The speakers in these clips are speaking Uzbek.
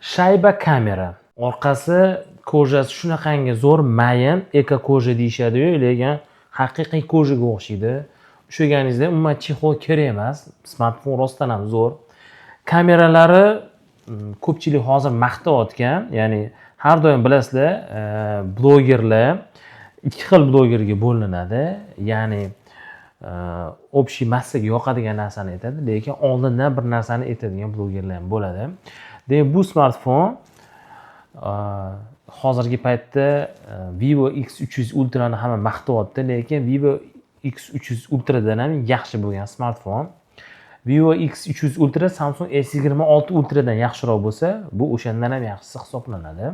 Shayba kamera. Orqasi кожа si shunaqangi zo'r, mayin, эко кожа deyishadi-yu, lekin haqiqiy кожа ga o'xshaydi. Ushlaganingizda umuman чехол kerak emas. Smartfon rostdan ham zo'r. Kameralari ko'pchilik hozir maqtayotgan, ya'ni har doim bilasizlar, blogerlar ikki xil blogerga bo'linadi. Ya'ni общий massaga yoqadigan narsani aytadi, lekin oldindan bir narsani aytadigan blogerlar ham bo'ladi. Demak, bu smartfon hozirgi paytda Vivo X300 Ultrani hamma maqtayapti, lekin Vivo X300 Ultradan ham yaxshi bo'lgan smartfon. Vivo X300 Ultra Samsung S26 Ultradan yaxshiroq bo'lsa, bu o'shandan ham yaxshisi hisoblanadi.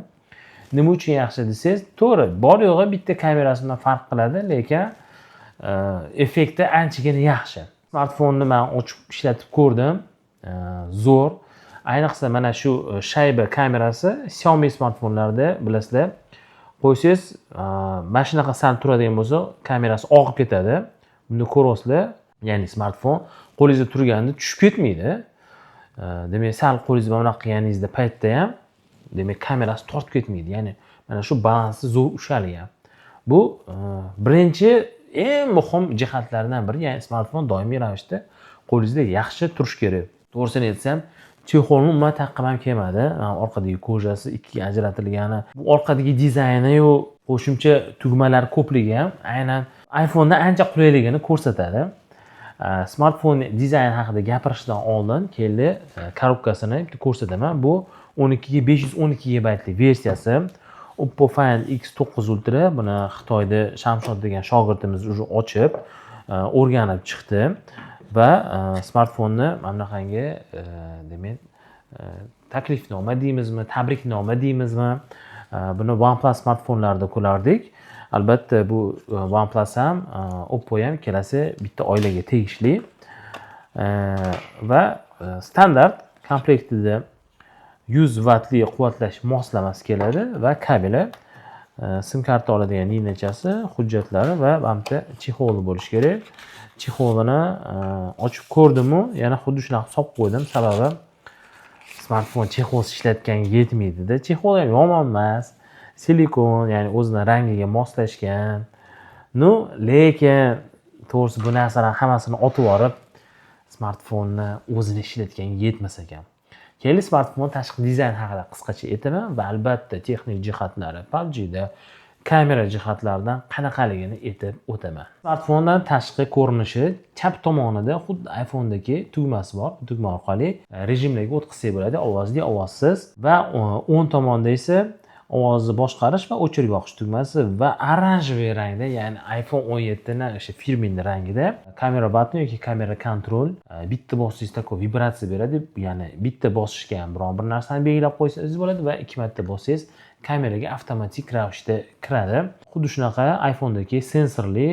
Nima uchun yaxshi desangiz, to'g'ri, bor yo'g'i bitta kamerasi bilan farq qiladi, lekin effekti anchagina yaxshi. Smartfonni man ochib ishlatib ko'rdim. Zo'r. Ayniqsa mana shu shayba kamerasi Xiaomi smartfonlarida bilasizlar, qo'ysangiz mana shunaqa sal turadigan bo'lsa, kamerasi og'ib ketadi. Bunda ko'ryapsizlar, ya'ni smartfon qo'lingizda turganda tushib ketmaydi. Demak, sal qo'lingizni mana bunaqa qilganingizda paytda ham, demak, kamerasi tortib ketmaydi. Ya'ni mana shu balansi zo'r ushalgan. Bu birinchi eng muhim jihatlardan biri, ya'ni smartfon doimiy ravishda qo'lingizda yaxshi turishi kerak. To'g'risini aytsam, чехол ni umuman taqqim ham kelmadi. Mana orqadagi кожа si ikkiga ajratilgani, bu orqadagi dizayni-yu qo'shimcha tugmalar ko'pligi ham aynan iPhone'da ancha qulayligini ko'rsatadi. Smartfon dizayni haqida gapirishdan oldin keldi коробка sini bitta ko'rsataman. Bu 12 ga 512 gigabaytli versiyasi. Oppo Find X9 Ultra. Buni Xitoyda Shamshod degan shogirdimiz уже ochib, o'rganib chiqdi va smartfonni mana bunaqangi demak, taklifnoma deymizmi, tabriknoma deymizmi, buni OnePlus smartfonlarida ko'rardik. Albatta, bu OnePlus ham, Oppo ham ikkalasi bitta oilaga tegishli. Va standart komplektida 100 vatli quvvatlash moslamasi keladi va kabeli, sim karta oladigan ninachasi, hujjatlari va mana bitta чехол i bo'lishi kerak. Чехол ini ochib ko'rdimu, yana xuddi shunaqa solib qo'ydim, sababi smartfon чехол siz ishlatganga yetmaydida. Чехол ham yomon emas, silikon, ya'ni o'zini rangiga moslashgan. Ну, lekin to'g'risi bu narsalarni hammasini otib yuborib, smartfonni o'zini ishlatganga yetmas ekan. Keling, smartfon tashqi dizayn haqida qisqacha aytaman va albatta texnik jihatlari, PUBGda kamera jihatlaridan qanaqaligini aytib o'taman. Smartfondan tashqi ko'rinishi: chap tomonida xuddi iPhone'dagi tugmasi bor. Bu tugma orqali rejimlarga o'tkazsak bo'ladi, ovozli, ovozsiz, va o'ng tomonda esa ovozni boshqarish va o'chirib yoqish tugmasi va оранжевый rangda, ya'ni iPhone 17 ni o'sha фирменный rangida kamera button yoki kamera control. Bitta bossangiz, такой vibratsiya beradi, ya'ni bitta bosishga ham biron bir narsani belgilab qo'ysangiz bo'ladi va ikki marta bossangiz, kameraga avtomatik ravishda kiradi. Xuddi shunaqa iPhone'dagi sensorli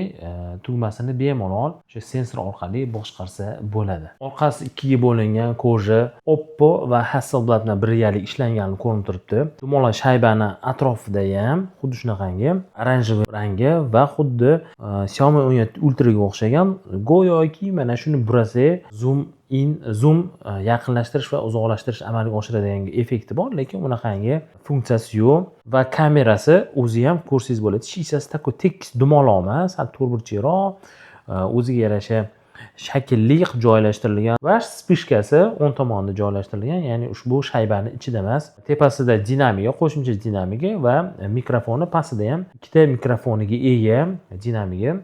tugmasini bemalol o'sha sensor orqali boshqarsa bo'ladi. Orqasi ikkiga bo'lingan кожа, Oppo va Hasselblad bilan birgalik ishlangani ko'rinib turibdi. Dumaloq shaybani atrofida ham xuddi shunaqangi оранжевый rangi va xuddi Xiaomi 17 Ultraga o'xshagan, go'yoki mana shuni burasak, zoom in, zoom, yaqinlashtirish va uzoqlashtirish amalga oshiradigan effekti bor, lekin unaqangi funksiyasi yo'q. Va kamerasi o'zi ham ko'rsangiz bo'ladi, shishasi такой tekis dumaloq emas, sal to'rtburchakroq, o'ziga yarasha shaklli qilib joylashtirilgan va вспышка si o'ng tomonda joylashtirilgan, ya'ni ushbu shaybani ichida emas. Tepasida dinamika, qo'shimcha dinamika va mikrofoni, pastida ham ikkita mikrofoniga ega dinamika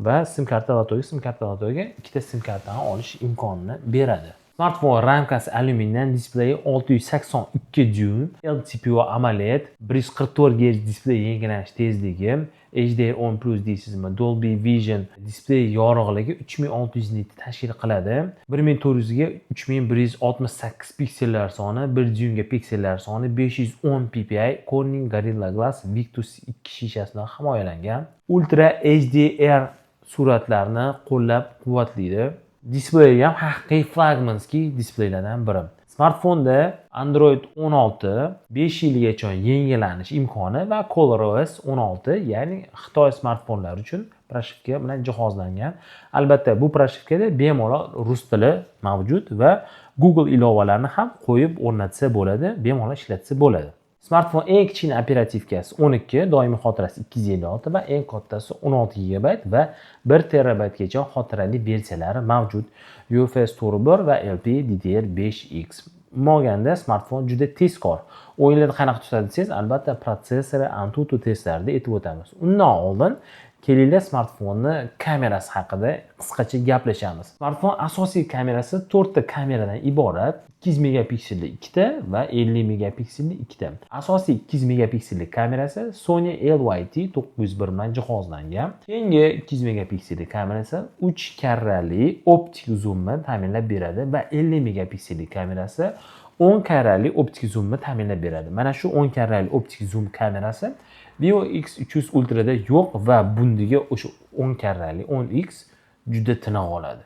va sim karta lotoga, sim karta lotoga ikkita sim kartani olish imkonini beradi. Smartfon ramkasi alyumindan, displeyi 682 dyuym, LTPO AMOLED, 144 Hz displey yangilanish tezligi, HDR10+ deysizmi, Dolby Vision, displey yorug'ligi 3600 nit tashkil qiladi. 1400 ga 3168 piksellar soni, 1 dyuymga piksellar soni 510 ppi, Corning Gorilla Glass Victus 2 shishasidan himoyalangan. Ultra HDR suratlarni qo'llab-quvvatlaydi. Displeyi ham haqiqiy флагманский displeylardan biri. Smartfonda Android 16, 5 yilgacha yangilanish imkoni va ColorOS 16, ya'ni Xitoy smartfonlari uchun прошивка bilan jihozlangan. Albatta, bu прошивка da bemalol rus tili mavjud va Google ilovalarini ham qo'yib o'rnatsa bo'ladi, bemalol ishlatsa bo'ladi. Smartfon eng kichkina оперативка si 12, doimiy xotirasi 256 va eng kattasi 16 GB va 1 terabaytgacha xotirali versiyalari mavjud. UFS 4.1 va LPDDR5X. Umuman olganda smartfon juda tezkor. O'yinlarda qanaqa tutadi desangiz, albatta protsessori AnTuTu testlarida aytib o'tamiz. Undan oldin kelinglar smartfonni kamerasi haqida qisqacha gaplashamiz. Smartfon asosiy kamerasi 4 ta kameradan iborat. 200 megapikselli ikkita va 50 megapikselli ikkita. Asosiy 200 megapikselli kamerasi Sony LYT 901 bilan jihozlangan. Keyingi 200 megapikselli kamerasi 3 karrali optik zoomni ta'minlab beradi va 50 megapikselli kamerasi 10 karrali optik zoomni ta'minlab beradi. Mana shu 10 karrali optik zoom kamerasi Vivo X300 Ultra'da yo'q va bundiga o'sha 10 karrali 10x juda tiniq oladi.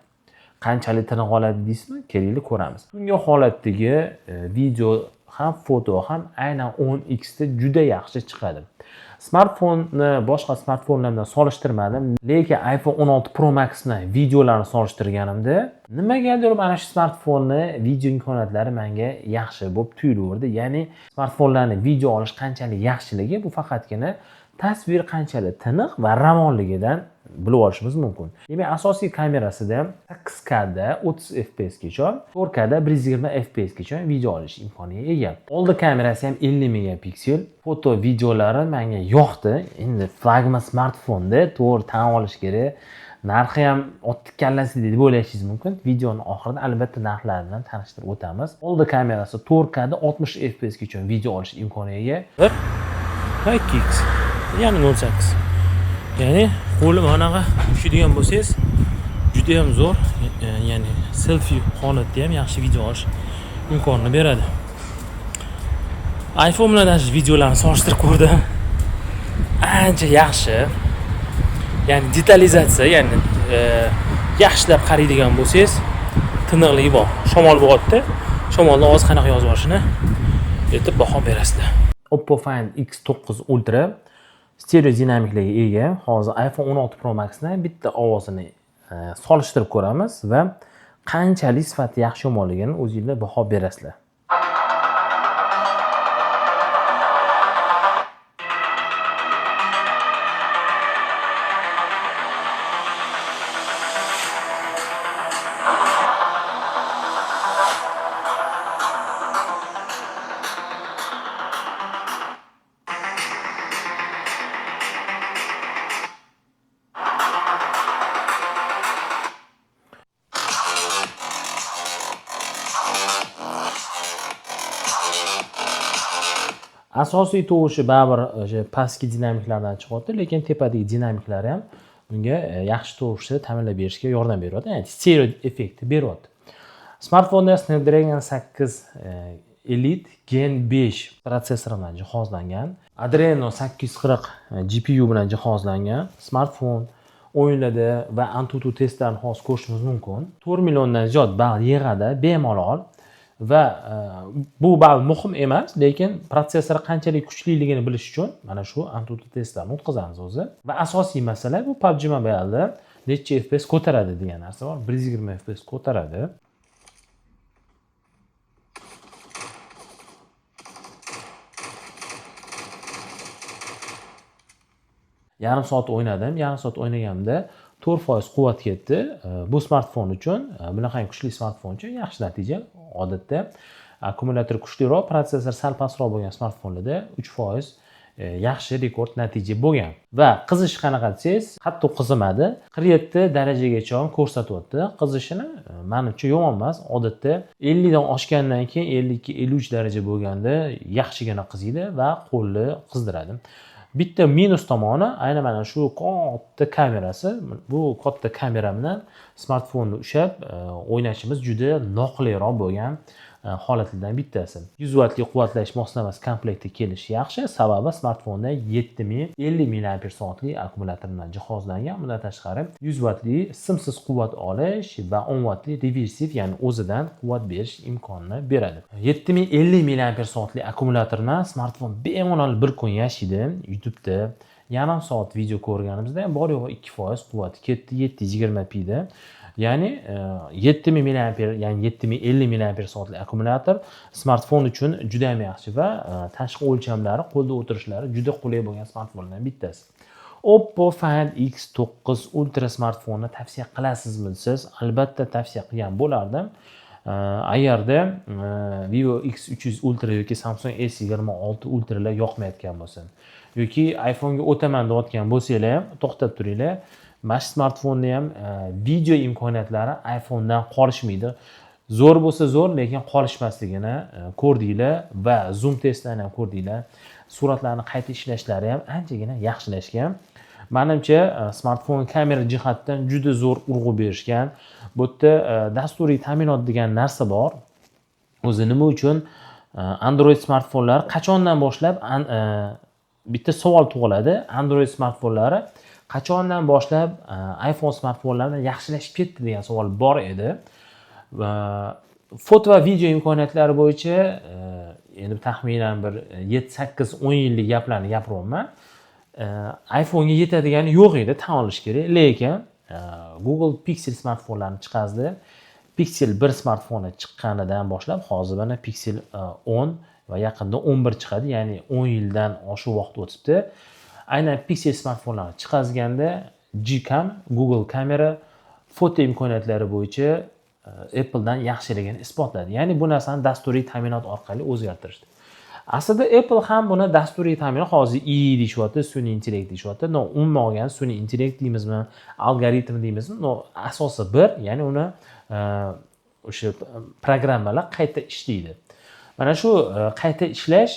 Qanchalik tiniq oladi deysizmi? Kelinglar ko'ramiz. Tungi holatdagi video ham, foto ham aynan 10x da juda yaxshi chiqadi. Smartfonni boshqa smartfonlar bilan solishtirmadim, lekin iPhone 16 Pro Max bilan videolarni solishtirganimda nimagadir mana shu smartfonni video imkoniyatlari menga yaxshi bo'lib tuyulaverdi. Ya'ni smartfonlarni video olish qanchalik yaxshiligi bu faqatgina tasvir qanchalik tiniq va ravonligidan bilib olishimiz mumkin. Demak, asosiy kamerasida ham 8K da 30 FPS gacha, 4K da 120 FPS gacha video olish imkoniga ega. Oldi kamerasi ham 50 megapiksel. Foto videolari menga yoqdi. Endi flagman smartfonda to'g'ri tan olish kerak. Narxi ham otni kallasi deb o'ylashingiz mumkin. Videoni oxirida albatta narxlar bilan tanishtirib o'tamiz. Oldi kamerasi 4K da 60 FPS gacha video olish imkoniga ega. 1 va 2x, ya'ni 0.8. Ya'ni qo'li manaqa ushlaydigan bo'lsangiz juda ham zo'r, ya'ni selfie holatda ham yaxshi video olish imkonini beradi. iPhone bilan даже videolarni solishtirib ko'rdim. Ancha yaxshi. Ya'ni detalizatsiya, ya'ni yaxshilab qaraydigan bo'lsangiz tiniqligi bor. Shamol bo'lyapti. Shamolni ovozi qanaqa yozib olishini aytib baho berasizlar. Oppo Find X9 Ultra stereo dinamiklarga ega. Hozir iPhone 16 Pro Max'ni bitta ovozini solishtirib ko'ramiz va qanchalik sifati yaxshi yomonligini o'zingizlar baho berasizlar. Asosiy tovushi baribir o'sha pastki dinamiklardan chiqyapti, lekin tepadagi dinamiklari ham unga yaxshi tovushni ta'minlab berishga yordam beryapti. Ya'ni stereo effekti beryapti. Smartfonda Snapdragon 8 Elite Gen 5 protsessori bilan jihozlangan. Adreno 840 GPU bilan jihozlangan. Smartfon o'yinlarda va AnTuTu testlarini hozir ko'rishimiz mumkin. 4 milliondan ziyod ball yig'adi bemalol. Va bu ball muhim emas, lekin protsessor qanchalik kuchliligini bilish uchun mana shu AnTuTu testlarini o'tkazamiz o'zi. Va asosiy masala bu PUBG Mobile'da necha FPS ko'taradi degan narsa bor. 120 FPS ko'taradi. Yarim soat o'ynadim. Yarim soat o'ynaganimda 4% quvvat ketdi. Bu smartfon uchun, bunaqangi kuchli smartfon uchun yaxshi natija. Odatda akkumulyator kuchliroq, protsessor sal pastroq bo'lgan smartfonlarda 3% yaxshi rekord natija bo'lgan. Va qizish qanaqa desangiz, hatto qizimadi. 47 darajagacha ko'rsatyapti. Qizishini menimcha yomon emas. Odatda 50 dan oshgandan keyin 52, 53 daraja bo'lganda yaxshigina qiziydi va qo'lni qizdiradi. Bitta minus tomoni aynan mana shu katta kamerasi. Bu katta kamera bilan smartfonni ushlab o'ynashimiz juda noqulayroq bo'lgan holatlardan bittasi. 100 vatli quvvatlash moslamasi komplekti kelishi yaxshi, sababi smartfonda 7050 milliamper soatli akkumulyator bilan jihozlangan. Bundan tashqari 100 vatli simsiz quvvat olish va 10 vatli reversiv, ya'ni o'zidan quvvat berish imkonini beradi. 7050 milliamper soatli akkumulyator bilan smartfon bemalol bir kun yashaydi. YouTube'da yarim soat video ko'rganimizda ham bor yo'g'i 2% quvvati ketdi 720p da. Ya'ni 7000 milliamper, ya'ni 7050 milliamper soatli akkumulyator smartfon uchun juda ham yaxshi va tashqi o'lchamlari, qo'lda o'tirishlari juda qulay bo'lgan smartfonlardan bittasi. Oppo Find X9 Ultra smartfonni tavsiya qilasizmi desangiz, albatta tavsiya qilgan bo'lardim. Agarda Vivo X300 Ultra yoki Samsung S26 Ultralar yoqmayotgan bo'lsa yoki iPhone'ga o'taman deyotgan bo'lsanglar ham, to'xtab turinglar. Mana shu smartfonni ham video imkoniyatlari iPhone'dan qolishmaydi. Zo'r bo'lsa zo'r, lekin qolishmasligini ko'rdinglar va zoom testlarni ham ko'rdinglar. Suratlarni qayta ishlashlari ham anchagina yaxshilashgan. Manimcha, smartfon kamera jihatdan juda zo'r urg'u berishgan. Bu yerda dasturiy ta'minot degan narsa bor. O'zi nima uchun Android smartfonlar qachondan boshlab, bitta savol tug'iladi: Android smartfonlari qachondan boshlab iPhone smartfonlaridan yaxshilashib ketdi degan savol bor edi. Va foto va video imkoniyatlari bo'yicha endi taxminan bir 7, 8, 10 yillik gaplarni gapiryapman. iPhone'ga yetadigani yo'q edi, tan olish kerak. Lekin Google Pixel smartfonlarini chiqazdi. Pixel 1 smartfoni chiqqanidan boshlab hozir mana Pixel 10 va yaqinda 11 chiqadi, ya'ni 10 yildan oshiq vaqt o'tibdi. Aynan Pixel smartfonlarni chiqazganda Gcam, Google kamera foto imkoniyatlari bo'yicha Appledan yaxshiligini isbotladi. Ya'ni bu narsani dasturiy ta'minot orqali o'zgartirishdi. Aslida Apple ham buni dasturiy ta'minot, hozir AI deyishyapti, sun'iy intellekt deyishyapti. Но umuman olganda sun'iy intellekt deymizmi, algoritm deymizmi, но asosi bir, ya'ni uni o'sha programmalar qayta ishlaydi. Mana shu qayta ishlash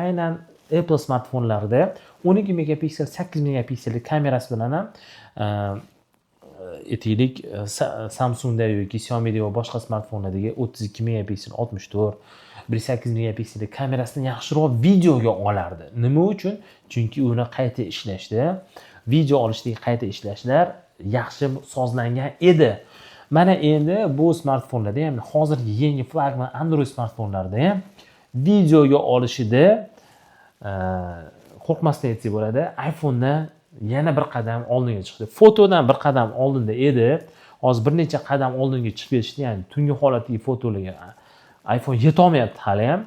aynan Apple smartfonlarida 12 megapiksel, 8 megapikselli kamerasi bilan ham, aytaylik, Samsungda yoki Xiaomi'da va boshqa smartfonlardagi 32 megapiksel, 64, 1,8 megapikselli kamerasidan yaxshiroq videoga olardi. Nima uchun? Chunki uni qayta ishlashda, video olishdagi qayta ishlashlar yaxshi sozlangan edi. Mana endi bu smartfonlarda ham, hozirgi yangi flagman Android smartfonlarida ham videoga olishida, qo'rqmasdan aytsak bo'ladi, iPhonedan yana bir qadam oldinga chiqdi. Fotodan bir qadam oldinda edi, hozir bir necha qadam oldinga chiqib ketishdi. Ya'ni tungi holatdagi fotolarga iPhone yetolmayapti haliyam,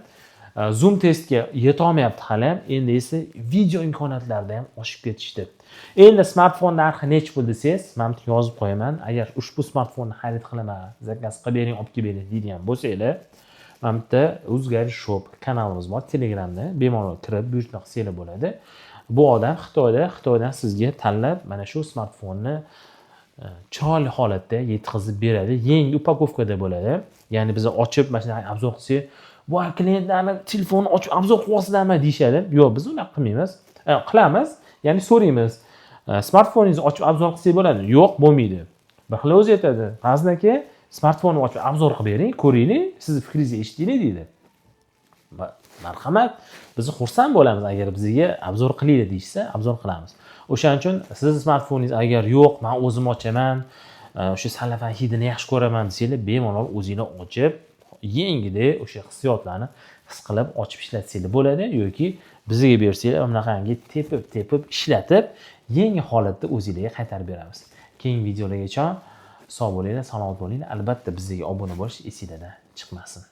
zoom testga yetolmayapti haliyam. Endi esa video imkoniyatlarida ham oshib ketishdi. Endi smartfon narxi nechi pul desangiz, mana bu yerga yozib qo'yaman. Agar ushbu smartfonni xarid qilaman, zakaz qilib bering, olib kelib bering deydigan bo'lsanglar, mana bu yerda Uzgari Shop kanalimiz bor Telegramda, bemalol kirib buyurtma qilsanglar bo'ladi. Bu odam Xitoyda, Xitoydan sizga tanlab mana shu smartfonni chiroyli holatda yetkazib beradi. Yangi упаковка da bo'ladi. Ya'ni biz ochib mana shunaqa обзор qilsak, bu klientlarni telefonni ochib обзор qilyapsizlarmi deyishadi. Yo'q, biz unaqa qilmaymiz. Qilamiz, ya'ni so'raymiz: "Smartfoningizni ochib обзор qilsak bo'ladi?" "Yo'q, bo'lmaydi." Bir xil o'zi aytadi: "Fazil aka, smartfonni ochib обзор qilib bering, ko'raylik, sizni fikringizni eshitaylik", deydi. Marhamat, biz xursand bo'lamiz. Agar bizga обзор qilinglar deyishsa, обзор qilamiz. O'shaning uchun sizni smartfoningiz agar "Yo'q, man o'zim ochaman, o'sha salafan hidini yaxshi ko'raman" desanglar, bemalol o'zinglar ochib, yengidek o'sha hissiyotlarni his qilib ochib ishlatsanglar bo'ladi yoki bizga bersanglar, bunaqangi tepib tepib ishlatib, yangi holatda o'zinglarga qaytarib beramiz. Keyingi videolargacha sog' bo'linglar, salomat bo'linglar. Albatta bizga obuna bo'lish esinglardan chiqmasin.